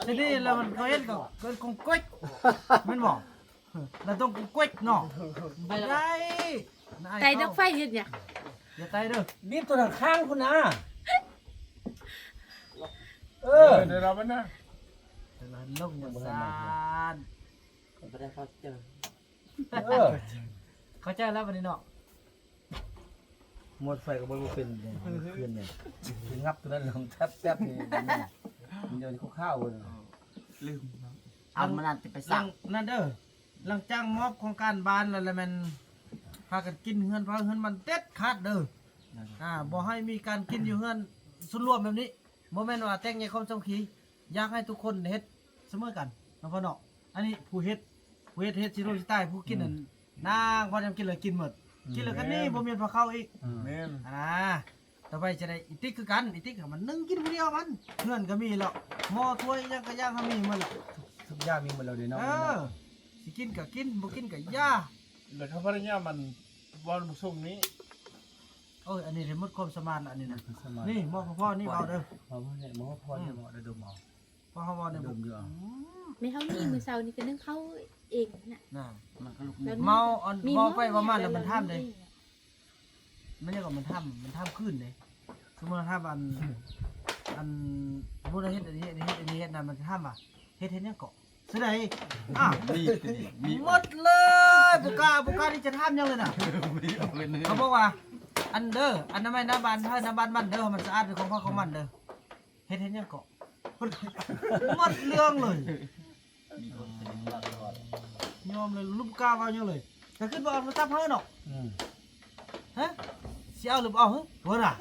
ຊະນີແລ້ວມັນເຂົາເຫັນກໍເກີດຄົງກົດ ແມ່ນບໍ່? ລະດົງກຸກເກກເນາະ ບໍ່ໄດ້ ໄຕດອກໄຟເຮັດຫຍັງ? ຢ່າໄຕເດີ ບີບຕົວທາງຂ້າງພຸ້ນນະ ເອີ ເດີລະມັນນະ ລົງມາຊານ ບໍ່ໄດ້ເຂົ້າໃຈ ເອີ ເຂົ້າໃຈແລ້ວບັດນີ້ເນາະ. ໝົດໄຟກໍບໍ່ເປັນເດ້ ຄືນນີ້ ຊິງັບຕົວນັ້ນລົງແທັບໆ ນີ້ ມັນຢູ່ໃນຄາວໆ ເອີ ລືມເນາະ ເອົາມານັ້ນຊິໄປສັກ ນັ້ນເດີ ຫຼັງຈາກມອບໂຄງການບ້ານແລ້ວ ແລ້ວແມ່ນພາກັນກິນເຮືອນພາເຮືອນມັນເດັດຂາດເດີ ອ່າ ບໍ່ໃຫ້ມີການກິນຢູ່ເຮືອນສ່ວນລວມແບບນີ້ ບໍ່ແມ່ນວ່າແຕກແຍກຄວາມສາມັກຄີ ຢາກໃຫ້ທຸກຄົນເຮັດສະເໝີກັນເນາະພໍ່ເນາະ ອັນນີ້ຜູ້ເຮັດ ຜູ້ເຮັດ ເຮັດຊິໂດນຊິຕາຍ ຜູ້ກິນນັ້ນ ອືມ ນາງ ພໍຍາມກິນແລ້ວກິນໝົດ ອືມ ກິນແລ້ວກໍໜີ ແມ່ນ ບໍ່ມີໃຜເຂົ້າອີກ ອືມ ແມ່ນ ອ່າ ຕໍ່ໄປຈະໄດ້ອີຕິກຄືກັນ ອີຕິກມັນໜຶ່ງກິນຜູ້ດຽວມັນ ເຮືອນກໍມີແລ້ວ ໝໍ້ຖ້ວຍຫຍັງກໍຢ່າງເຮົາມີໝົດແລ້ວ ທຸກຢ່າງມີໝົດແລ້ວເດ້ເນາະ ເອີ ຊິກິນກໍກິນ ບໍ່ກິນກໍຢ່າ ແລ້ວຖ້າພະຍາຍາມມັນບໍ່ສົ່ງນີ້ ໂອ້ຍ ອັນນີ້ໄດ້ໝົດຄວາມສາມາດລະ ອັນນີ້ນະ ຄວາມສາມາດ ນີ້ໝໍ້ພໍນີ້ເວົ້າເດີ ໝໍ້ພໍນີ້ ໝໍ້ເດີ ດົມເອົາ ພໍເຮົາເວົ້າໄດ້ບໍ່ ອືມ ແມ່ເຮົານີ້ມື້ເຊົ້ານີ້ກໍໜຶ້ງເຂົ້າເອງນະ ນະ ມັນກໍລຸກ ເມົາ ອັນ ເວົ້າໄປເວົ້າມາແລ້ວມັນຖາມເດ້ ມັນຍັງກໍມັນຖາມ ມັນຖາມຄືນເດ້ ສົມມຸດວ່າຖາມອັນ ອັນ ສົມມຸດວ່າເຮັດອັນນີ້ ເຮັດອັນນີ້ ເຮັດອັນນີ້ ເຮັດນັ້ນ ມັນຖາມວ່າ ເຮັດ ເຮັດຫຍັງເກາະ ຊິໄດ້ ອ້າວ ມີດຕົວນີ້ ມີດ ໝົດເລີຍ ບໍ່ກ້າ ບໍ່ກ້າທີ່ຈະຖາມຫຍັງເລີຍນະ ມີດເອົາໄປເລີຍ ເຂົາບອກວ່າ ອັນເດີ ອະນາໄມໜ້າບ້ານໃຜໜ້າບ້ານມັນເດີ ມັນສະອາດເປັນຂອງໃຜຂອງມັນເດີ ເຮັດ ເຮັດຫຍັງເກາະ ໝົດເລື່ອງເລີຍ ມີຄົນເປັນຕະຫຼອດ ຍອມເລີຍ ບໍ່ກ້າເວົ້າຫຍັງເລີຍ ກໍຄືບໍ່ເອົາໂທລະສັບເຮົາເນາະ ອືມ ຮະ ຊິເອົາຫຼືບໍ່ເອົາ ເຮີ ບໍ່ລະ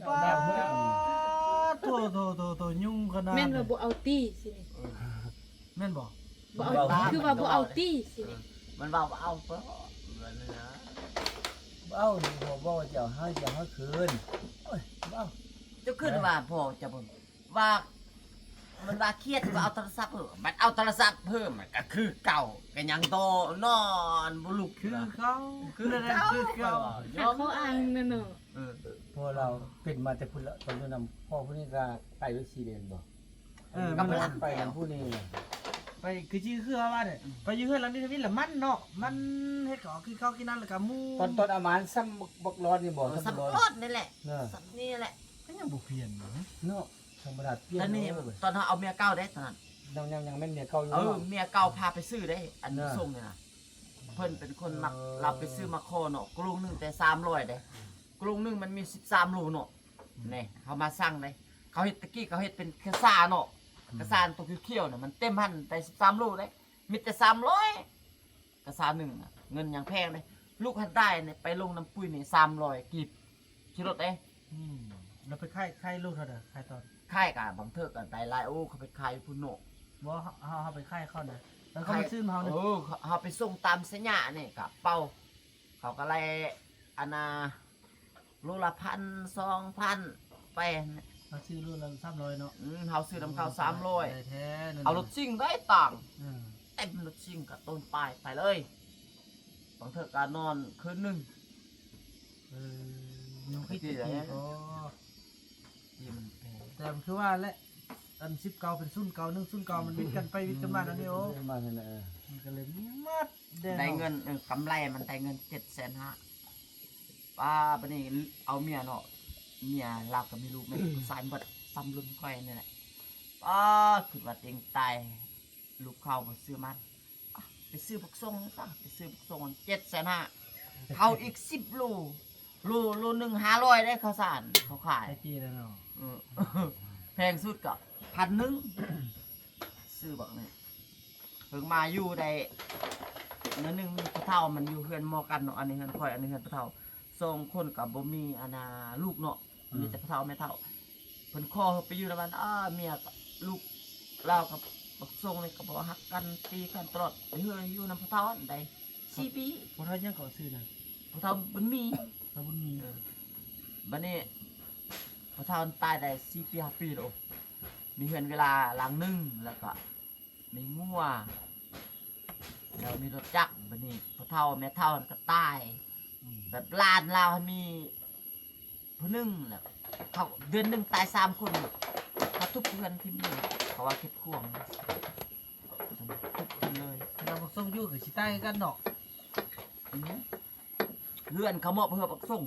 ປາດໂທ ໂທ ໂທ ໂທ ຫຍຸ້ງຂະໜາດ ແມ່ນວ່າບໍ່ເອົາຕິ ຊິນີ້ ເອີ ແມ່ນບໍ່? ບໍ່ເອົາ ຄືວ່າບໍ່ເອົາຕິ ຊິນີ້ ມັນວ່າບໍ່ເອົາ ບໍ່ເອົານີ້ ບໍ່ ບໍ່ຈະເອົາ ເຮົາຈະເອົາຄືນ ໂອ້ຍ ບໍ່ເອົາ ເຈົ້າຄືນວ່າພໍ່ເຈົ້າບໍ່ ວ່າ ມັນວ່າຄຽດ ວ່າເອົາໂທລະສັບເພີ່ມ ມັນເອົາໂທລະສັບເພີ່ມ ມັນກໍຄືເກົ່າ ກໍຍັງໂທນອນບໍ່ລຸກ ຄືເກົ່າ ຄືເກົ່າ ຄືເກົ່າ ຂ້ອຍວ່າ ຫາຂໍ້ອ້າງນັ້ນເນາະ ເອີ ເພາະລາວເປັນມາແຕ່ພຸ້ນລະ ຕອນຢູ່ນຳພໍ່ຜູ້ນີ້ກໍໄປໄວ້ສີ່ເດືອນບໍ່ ເອີ ມັນໄປນຳຜູ້ນີ້ ໄປ ຄື ຄືວ່າເດ້ ໄປຢູ່ເຮືອນຫຼັງນີ້ທຳອິດລະ ມັນເນາະ ມັນເຮັດກໍຄືເຂົາກິນນັ້ນ ແລ້ວກໍໝູ່ ຕອນ ຕອນອາມານສ່ຳບັກຫຼອດນີ້ບໍ່ ເອີ ສ່ຳບັກຫຼອດນີ້ແຫຼະ ສ່ຳນີ້ແຫຼະ ກໍຍັງບໍ່ປ່ຽນເນາະ ທຳມະດາປ່ຽນ ຕອນນີ້ ຕອນເຮົາເອົາເມຍເກົ່າເດ້ຕອນນັ້ນ ຍັງ ຍັງ ຍັງແມ່ນເມຍເກົ່າຢູ່ ເອີ ເນາະ ເມຍເກົ່າພາໄປຊື້ເດ້ ອັນ ເອີ ສົ່ງນີ້ນະ ເພິ່ນເປັນຄົນມັກ ເອີ ລາວໄປຊື້ມາຂໍເນາະ ກະໂຫຼງໜຶ່ງແຕ່ສາມຮ້ອຍເດ້ ກະໂຫຼງໜຶ່ງມັນມີສິບສາມໂລເນາະ ອືມ ນີ້ ເຮົາມາສັ່ງເດ້ ເຂົາເຮັດ ແຕ່ກີ້ເຂົາເຮັດເປັນກະຊາເນາະ ອືມ ກະຊາຕົວຂຽວໆນະ ມັນເຕັມຫັ້ນໄດ້ສິບສາມໂລເດ້ ມີແຕ່ສາມຮ້ອຍ ກະຊາໜຶ່ງນະ ເງິນຍັງແພງເດ້ ລູກຫັ້ນໄດ້ນີ້ ໄປລົງນຳປຸ້ຍນີ້ສາມຮ້ອຍກີບ ຂີ່ລົດເດ້ ອືມ ແລ້ວໄປຂາຍ ຂາຍໂລເທົ່າໃດ ຂາຍຕອນ ຂາຍກະບາງເທື່ອກະໄດ້ຫຼາຍ ໂອ້ ເຂົາໄປຂາຍຢູ່ພຸ້ນເນາະ ບໍ່ ເຮົາ ເຮົາ ເຮົາໄປຂາຍເຂົານະ ແລ້ວເຂົາມາຊື້ເຮົານະ ເອີ ເຂົາ ເຮົາໄປສົ່ງຕາມໄຊຍະນີ້ກະເປົ່າ ເຂົາກະໄລ່ ອັນນ່າ ໂລລະພັນ ສອງພັນ ໄປຫັ້ນແຫຼະ ເຮົາຊື້ໂລລະສາມຮ້ອຍເນາະ ອືມ ເຮົາຊື້ນຳເຂົາສາມຮ້ອຍ ໄດ້ແທ້ນັ້ນ ເອົາລົດຊິງໄດ້ຕ່າງ ອືມ ເຕັມລົດຊິງກະຕົ້ນປາຍໄປເລີຍ ບາງເທື່ອກະນອນຄືນໜຶ່ງ ເອີ ຍັງຄິດແຕ່ກີ້ພໍ ທີ່ມັນແພງ ແຕ່ມັນຄືວ່າແຫຼະ ອັນສິບເກົ້າເປັນສູນເກົ້າ ໜຶ່ງສູນເກົ້າ ມັນວິດກັນໄປວິດກັນມານັ້ນນີ້ ໂອ້ ມາຫັ້ນນະ ເອີ ມັນກໍເລີຍໝົດແດ່ ໄດ້ເງິນ ເອີ ກຳໄລມັນໄດ້ເງິນເຈັດແສນຫ້າ ປ້າ ບາດນີ້ເອົາເມຍເນາະ ເມຍລາວກໍມີລູກແມ່ນຜູ້ຊາຍໝົດ ສ່ຳລຸ້ນຂ້ອຍນີ້ແຫຼະ ປ້າ ຄິດວ່າຕົວເອງຕາຍ ລູກເຂົາບໍ່ຊື້ມັນ ອ່ະ ໄປຊື້ບັກສົງຊະ ໄປຊື້ບັກສົງເຈັດແສນຫ້າ ເຂົ້າອີກສິບໂລ ໂລ ໂລໜຶ່ງຫ້າຮ້ອຍເດ້ ເຂົ້າສານເຂົາຂາຍ ແຕ່ກີ້ແລ້ວເນາະ ເອີ ແພງສຸດກໍພັນໜຶ່ງ ຊື້ບັກນີ້ ເພິ່ງມາຢູ່ໄດ້ ແນວໜຶ່ງມີພໍ່ເຖົ້າ ມັນຢູ່ເຮືອນໝໍກັນເນາະ ອັນນີ້ເຮືອນຂ້ອຍ ອັນນີ້ເຮືອນພໍ່ເຖົ້າ ສອງຄົນກໍບໍ່ມີອັນນ່າລູກເນາະ ອືມ ມີແຕ່ພໍ່ເຖົ້າແມ່ເຖົ້າ ເພິ່ນຂໍໃຫ້ໄປຢູ່ນຳກັນ ອ້າ ເມຍກັບລູກລາວກັບບັກສົງນີ້ກໍບໍ່ຮັກກັນ ຕີກັນຕະຫຼອດ ເຮີ້ຍຢູ່ນຳພໍ່ເຖົ້າຫັ້ນໃດ ສີ່ປີ. ພໍ່ເຖົ້າຫຍັງເກາະຊື່ນະ? ພໍ່ເຖົ້າບຸນມີ. ພໍ່ເຖົ້າບຸນມີ ເອີ ບັດນີ້ພໍ່ເຖົ້າຕາຍໄດ້ສີ່ປີຫ້າປີແລ້ວ ມີເຮືອນເວລາຫຼັງໜຶ່ງ ແລ້ວກໍ ມີງົວ ແລ້ວມີລົດຈັກ ບັດນີ້ພໍ່ເຖົ້າແມ່ເຖົ້າຫັ້ນກໍຕາຍ ອືມ ແບບຫຼານລາວຫັ້ນມີຜູ້ໜຶ່ງ ແລ້ວເຂົາເດືອນໜຶ່ງຕາຍສາມຄົນ ເຂົາທຸບເຮືອນຖິ້ມເລີຍ ເຂົາວ່າເຂດຂວາງ ທຸບຖິ້ມເລີຍ. ແລ້ວບັກສົງຢູ່ກໍຊິຕາຍຄືກັນເນາະ ອືມ ເຮືອນເຂົາມອບໃຫ້ບັກສົງ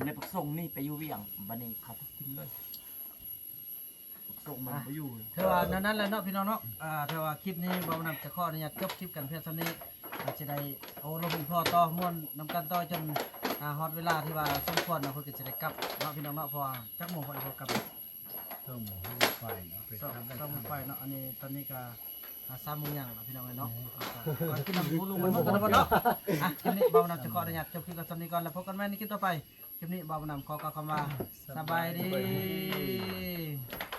ແມ່ນບັກສົງໜີໄປຢູ່ວຽງ ບັດນີ້ເຂົາທຸບຖິ້ມເລີຍ. ສົງມັນບໍ່ຢູ່ ຖືວ່າແນວນັ້ນແຫຼະເນາະພີ່ນ້ອງເນາະ ອ່າ ຖືວ່າຄລິບນີ້ບ່າວນຳຈະຂໍອະນຸຍາດຈົບຄລິບກັນພຽງສ່ຳນີ້ ອາດຈະໄດ້ໂອ້ລົມອີ່ພໍຕໍ່ ມ່ວນນຳກັນຕໍ່ຈົນ ອ່າ ຮອດເວລາທີ່ວ່າສົມຄວນເນາະ ເພິ່ນກໍຈະໄດ້ກັບເນາະພີ່ນ້ອງເນາະ ເພາະວ່າຈັກໂມງເພິ່ນກໍກັບ ສອງໂມງໄປເນາະ ສອງ ສອງໂມງໄປເນາະ ອັນນີ້ຕອນນີ້ກໍ ອ່າ ສາມໂມງຫຍັງແລ້ວພີ່ນ້ອງເອີຍເນາະ ອືມ ກໍກິນນ້ຳຜູ້ລຸງມັນໝົດກ່ອນເນາະ ອ່າ ຄລິບນີ້ບ່າວນຳຈະຂໍອະນຸຍາດຈົບຄລິບກັນສ່ຳນີ້ກ່ອນ ແລ້ວພົບກັນໃໝ່ໃນຄລິບຕໍ່ໄປ ຄລິບນີ້ບ່າວນຳຂໍກ່າວຄຳວ່າ ສະບາຍດີ ສະບາຍດີ.